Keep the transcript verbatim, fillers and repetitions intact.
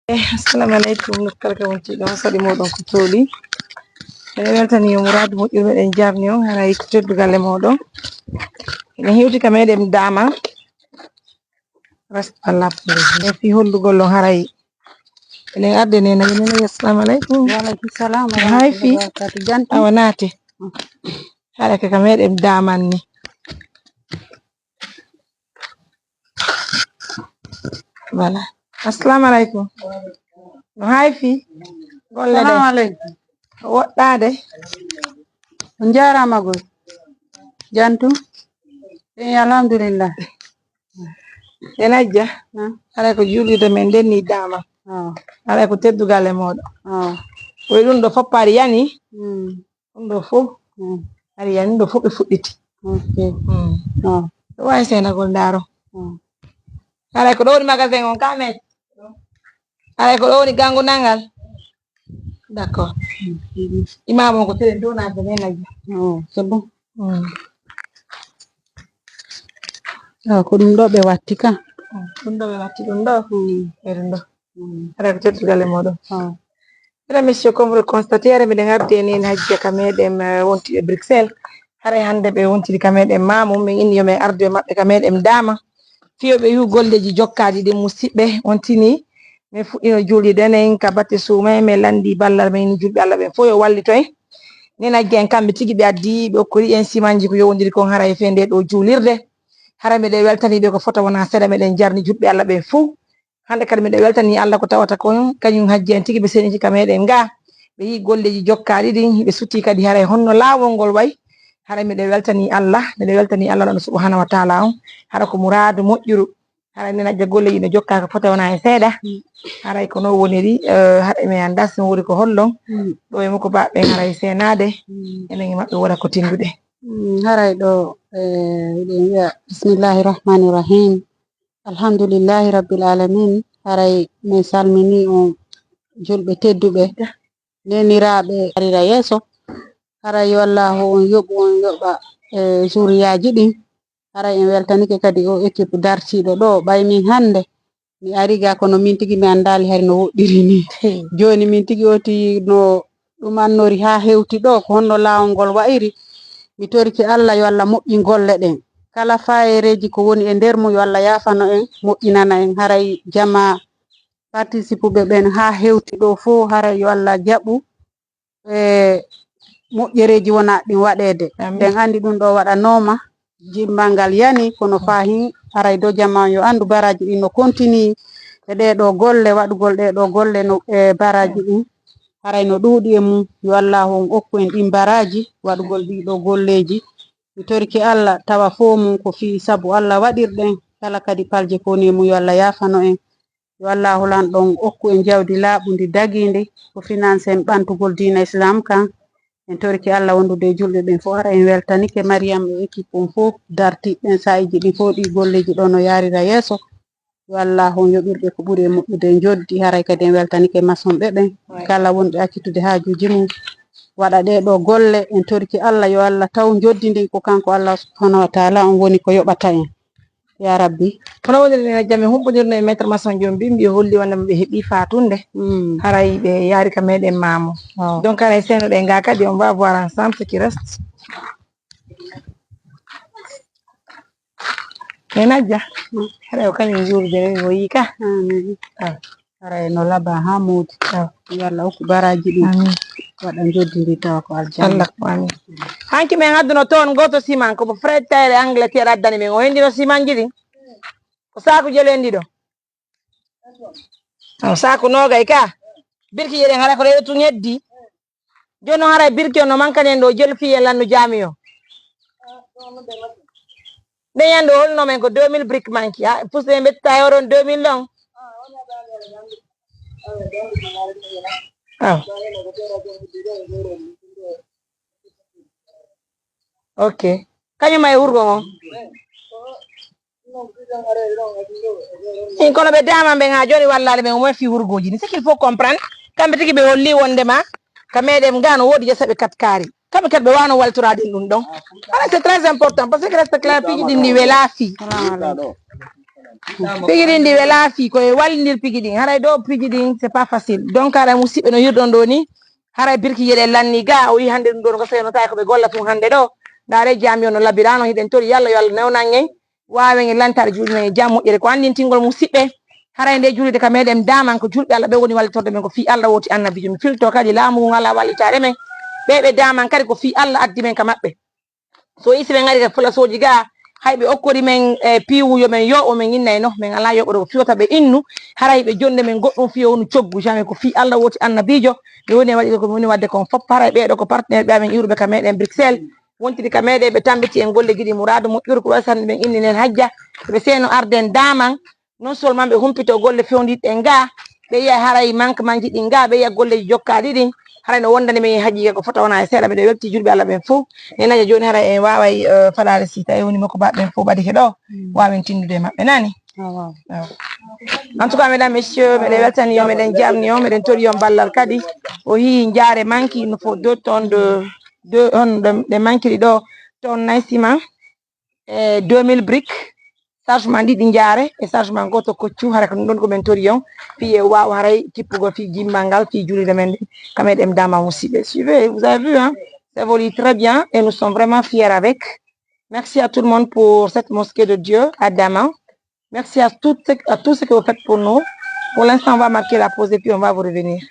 Eh, assalamu aleykum, nokku kala ka wonti ɗon, saɗi moɗon ko tooɗi. Eɗen weltani yo muraadu moƴƴuru, meɗen jarni on, haray ko teddugal e moɗon. Eɗen hewti ka meɗen dama. Rasta lappude. E fi hollugol on haray. Eɗen arde nena, nena, assalamu aleykum. Wa aleykum salam wa Hay fi. Rahmatullahi wa barakatuh. Jantu. Awa naate. Haray ka, ka meɗen daman ni. Voilà. Assalamu aleykum. No hay fi? Golle ɗe? Salamu aleykum. Woɗɗaade? On njaaraama gol. Jantu? Eh, alhamdulillah. En ajja? Haray ko juulirde men nden ni dama. Ah. Haray ko teddugal e moɗon. Ah. Koye ɗum ɗo foppaari yani? Hmm. Ɗum ɗo fof. Hmm. Hari yani ɗo fof ɓe fuɗɗiti. Ok. Hmm. Ah. Ɗo wawi seenagol ndaaro. Hmm. Haray ko ɗo woni magasin on ka men? Haray ko ɗo woni gangu nangal? D'accord. Hmm. Imam on ko telen ɗo naatde men najja. Oh, c'est bon. Hmm. Ah, ko ɗum ɗo ɓe watti ka. Hmm. Ɗum ɗo ɓe watti ɗum ɗo. Hmm. E ɗum ɗo. Hmm. Haray ko teddugal e moɗon. Ah. Mesdames, Messieurs, comme vous le constatez, hara miɗen ardi e nen hajja ka meɗen, eh, wonti e Bruxelles. Haray hannde ɓe wontiri ka meɗen maamu, min inni yo min ardu e maɓɓe ka meɗen dama. Fiyo ɓe yu golleji jokkaɗi ɗin musidɓe, wontini min fuɗɗino juulirde nen ka batte suume, min landi ballal men julɓe Allah ɓen fof yo wallito en. Nen hajja en kamɓe tigi ɓe addi, ɓe okkori en simanji ko yowondiri kon haray e fee nde ɗo juulirde. Hara miɗen weltani ɓe ko fota wona seeɗa, meɗen jarni julɓe Allah ɓen fof. Hannde kadi miɗen weltani Allah ko tawata kon kañum hajji en tigi ɓe seeniti ka meɗen ga. Ɓe yii golleji jokkaɗi ɗin, ɓe sutti kadi haray honno laawol ngol wayi. Haray miɗen weltani Allah, miɗen weltani Allah non subhanahu wa taala on. Hara ko muraadu moƴƴuru. Haray nen hajja golleji no jokka ko fota wona e seeɗa. Haray ko non woniri, eh, haray mi annda si woni ko hollon. Mm. Ɗo e muko baɓɓen haray seenaade. Mm. Enen e maɓɓe wona ko tinduɗe. Mm, haray ɗo, eh, miɗen wiya bismillahi rahmani rahim. Alhamdulillahi rabbil alamin. Haray min salmini on julɓe tedduɓe, neniraaɓe arira yeeso. Haray yo Allahu on yoɓu on yoɓa, eh, zuriyaaji ɗin. Haray en weltanike kadi o équipe dartiiɗo ɗo, ɓay min hannde mi ari ga kono min tigi mi anndaali hari no woɗɗiri ni. Hey. Jooni min tigi oti no ɗum annori haa hewti ɗo, ko honno laawol ngol wa'iri. Mi torike Allah yo Allah moƴƴin golle ɗen. Kala faayereeji ko woni e nder mum yo Allah yaafano en, moƴƴinana en. Haray jamaa participuɓe ɓen haa hewti ɗo fof, haray yo Allah jaɓu e moƴƴereeji wona ɗin waɗeede. Amin. Ɗen anndi ɗum ɗo waɗanooma, jimmal ngal yani, kono fahin haray do jamaa yo anndu baraaji ɗin no kontinii e ɗee ɗoo golle, waɗugol ɗee ɗoo golle no, e baraaji ɗin haray no ɗuuɗi e mum. Yo Allaahu on okku en ɗin baraaji, waɗugol ɗii ɗoo golleeji. Mi torike Allah, tawa fof mum ko fii sabu Allah waɗirɗen, kala kadi palje ko woni e mum, yo Allah yaafano en. Yo Allaahu Lanɗo on okku en jawdi laaɓundi dagiindi, ko finance en ɓantugol diina Islaam kan. En torike Allah wondude e julɓe ɓen fof, hara en weltanike Mariyam e équipe on fof, dartiiɓe ɓen saa'iiji ɗin fof, ɗii golleeji ɗoo no yaarira yeeso. Yo Allaahu on yoɓirɓe ko ɓuri e moƴƴude e njoɓdi, haray kadi en weltanike masonɓe ɓen. Kala wonɓe accitude haajuuji mum, waɗa ɗee ɗoo golle, en torike Allah, yo Allah taw njoɓdi ndin ko kanko Allah subhanahu wa taala on woni ko yoɓata en. Ya Rabbi. Hono woniri nen jam, mi humpodiri no e maître maçon joom bi, mbi holli wonde ɓe heɓi fatunde. Mm. Haray ɓe yaari ka meɗen maamu. Waaw. Donc haray seeno ɗe nga kadi on va voir ensemble ce qui reste. E najja. Mm. Haray o kañum juurude nen o yii ka. Amin. Ah. Haray no laba haa moodi. Yo Allah hokku baraaji ɗin. Amin. Waɗa njoɓdi ndi tawa ko aljanna. Allah ko amin. Hanki men adduno toon gooto siman, ko mo Fred Taylor Angleterre addani men. O hendino simanji ɗin. Ko saaku jelendi ɗo. Aw, saaku noogay ka. Birki jeɗen hara ko rewe tun heddi. Jooni noon haray birki on no mankani en ɗo jel fii en lannu jaami o. Nde ñande o holno men ko deux mille briques manki. Ha, puste en ɓetta e oɗon deux mille ɗon. Aw. Ok. Kañum ma e wurgo ngon. In kono ɓe dama ɓen ha joni wallali men omo fi wurgoji ni. C'est qu'il faut comprendre. Kamɓe tigi ɓe holli wondema ka meɗen ga no wodi jesaɓe kat kaari. Kamɓe kat ɓe wano waltoraɗin ɗum ɗon. Ala, c'est très important parce que reste clair piiji ɗin ni wela fi. Salamu aleykum. Pigi ɗin ɗi ɓe laafi koye wallindir pigi ɗin. Haray ɗo pigi ɗin, c'est pas facile. Donc, haray musidɓe no hirɗon ɗo ni. Haray birki yeɗe lanni ga, o yi hannde ɗum ɗo no ko senotaay ko ɓe golla tun hannde ɗo. Ndaare jam yo no labirano, hiɗen tori Yalla, yo Allah newnan en. Waawen e lantaare juuɗe men e jam moƴƴere. Ko anndintingol musidɓe. Haray nde juulde ka meɗen daman ko julɓe Allah ɓe woni wallitorde men ko fii Allah woti annabijo. Mi filto kadi laamu ngun ala wallitaare men. Ɓe ɓe daman kadi ko fii Allah addi men ka maɓɓe. So isi ɓe ngari ka fulasooji ga, hay ɓe okkori men e piiwu yo men yoɓo men inna e no, men ala yoɓoɗo ko fiwata ɓe innu, haray ɓe jonde men goɗɗum fiyo wonu coggu, jamais ko fii Allah woti annabijo, mi woni e waɗi ko mi woni wadde kon fop, haray ɓeeɗo ko partenaire ɓe amen iwruɓe ka meɗen Bruxelles, wontiri ka meɗen ɓe tambiti en golle giɗi muraadu moƴƴuru ko wasanɗi men inni nen hajja, ɓe seeno arden daman, non seulement ɓe humpito golle fewndiɗɗe nga, ɓe yiya haray manquementji ɗi nga, ɓe yiya golleji jokkaɗi ɗin, haray no wondani men e haqiqa ko fota wona e seeɗa, mbiɗo welti julɓe Allah ɓen fof, nenajo joni haray en waway, eh, falade si tawi woni makko baɓe ɓen fof ɓaɗike ɗo, wawen tindude e maɓɓe nani. Awa. En tout cas, mesdames, messieurs, meɗen weltani yo, meɗen jarni yo, meɗen tori yo ballal kadi, o yi jaare manque, il nous faut deux tonnes de, deux tonnes de, de manque ɗi ɗo, tonne nayi ciment, e deux mille briques, chargement ɗiɗi jaare e chargement goto koccu, hara ko ɗum ɗon ko men tori on, fii e waawa haray kippugol fii jimmal ngal, fii juulirde men nde, ka meɗen Dama musidɓe. Suivez, vous avez vu, hein, ça évolue très bien et nous sommes vraiment fiers avec. Merci à tout le monde pour cette mosquée de Dieu à Dama. Merci à toutes, à tous ceux que vous faites pour nous. Pour l'instant, on va marquer la pause et puis on va vous revenir.